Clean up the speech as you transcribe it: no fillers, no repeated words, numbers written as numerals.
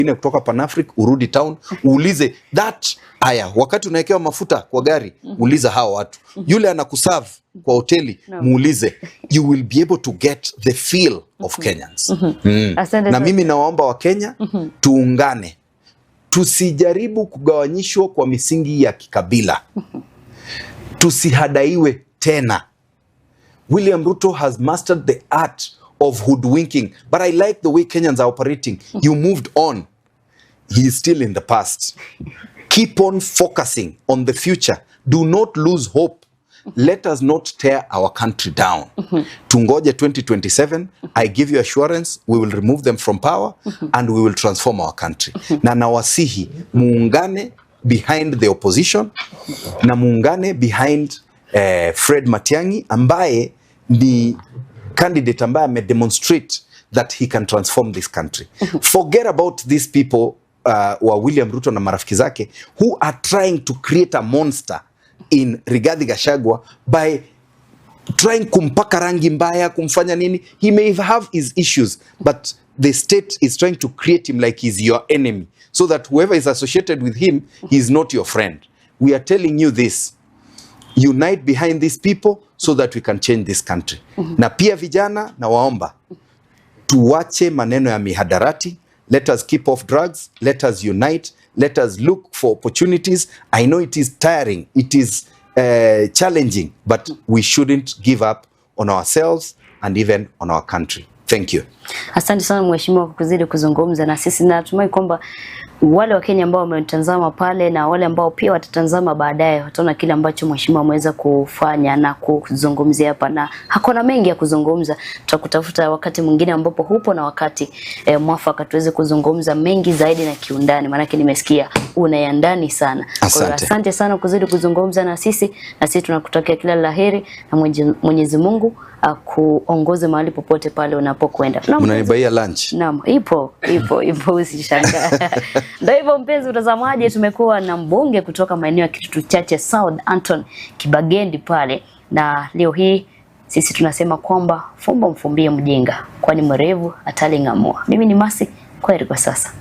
Kutoka Panafric urudi town uulize that. Haya, wakati unawekewa mafuta kwa gari, uliza hawa watu. Yule anakuserve kwa hoteli, muulize. You will be able to get the feel of Kenyans. Asante Na sana. Mimi nawaomba Wakenya tuungane, tusijaribu kugawanyishwa kwa misingi ya kikabila, tusihadaiwe tena. William Ruto has mastered the art of hoodwinking, but I like the way Kenyans are operating. You moved on. He is still in the past. Keep on focusing on the future. Do not lose hope. Let us not tear our country down. Tungoje 2027. I give you assurance we will remove them from power and we will transform our country. Na nawasihi muungane behind the opposition na muungane behind Fred Matiang'i, ambaye ni candidate ambaye amedemonstrate that he can transform this country. Forget about these people wa William Ruto na marafiki zake who are trying to create a monster in Rigathi Gachagua by trying kumpaka rangi mbaya, kumfanya nini. He may have his issues, but the state is trying to create him like he's your enemy so that whoever is associated with him, he is not your friend. We are telling you this: unite behind these people so that we can change this country. Na pia vijana, nawaomba tuwache maneno ya mihadarati. Let us keep off drugs. Let us unite. Let us look for opportunities. I know it is tiring, it is challenging, but we shouldn't give up on ourselves and even on our country. Thank you. Asante sana, mheshimiwa, kwa kuzidi kuzungumza na sisi. Natumai kwamba wale Wakenya ambao wametazama pale na wale ambao pia watatazama baadaye wataona kile ambacho mheshimiwa ameweza kufanya na kuzungumzia hapa, na hakuna mengi ya kuzungumza. Tutakutafuta wakati mwingine ambapo hupo na wakati mwafaka tuweze kuzungumza mengi zaidi na kiundani, maanake nimesikia una ya ndani sana. Kwa hiyo Asante. Asante sana kuzidi kuzungumza na sisi, na sisi tunakutakia kila la heri na Mwenyezi Mungu akuongoze mahali popote pale unapokwenda. Na Mnanibuyia lunch? Naam, ipo ipo ipo, usishangae. Ndio hivyo, mpenzi mtazamaji, tumekuwa na mbunge kutoka maeneo ya Kitutu Chache South, Anton Kibagendi pale, na leo hii sisi tunasema kwamba fumbo mfumbie mjinga, kwani mwerevu ataling'amua. Mimi ni Masi, kwaheri kwa sasa.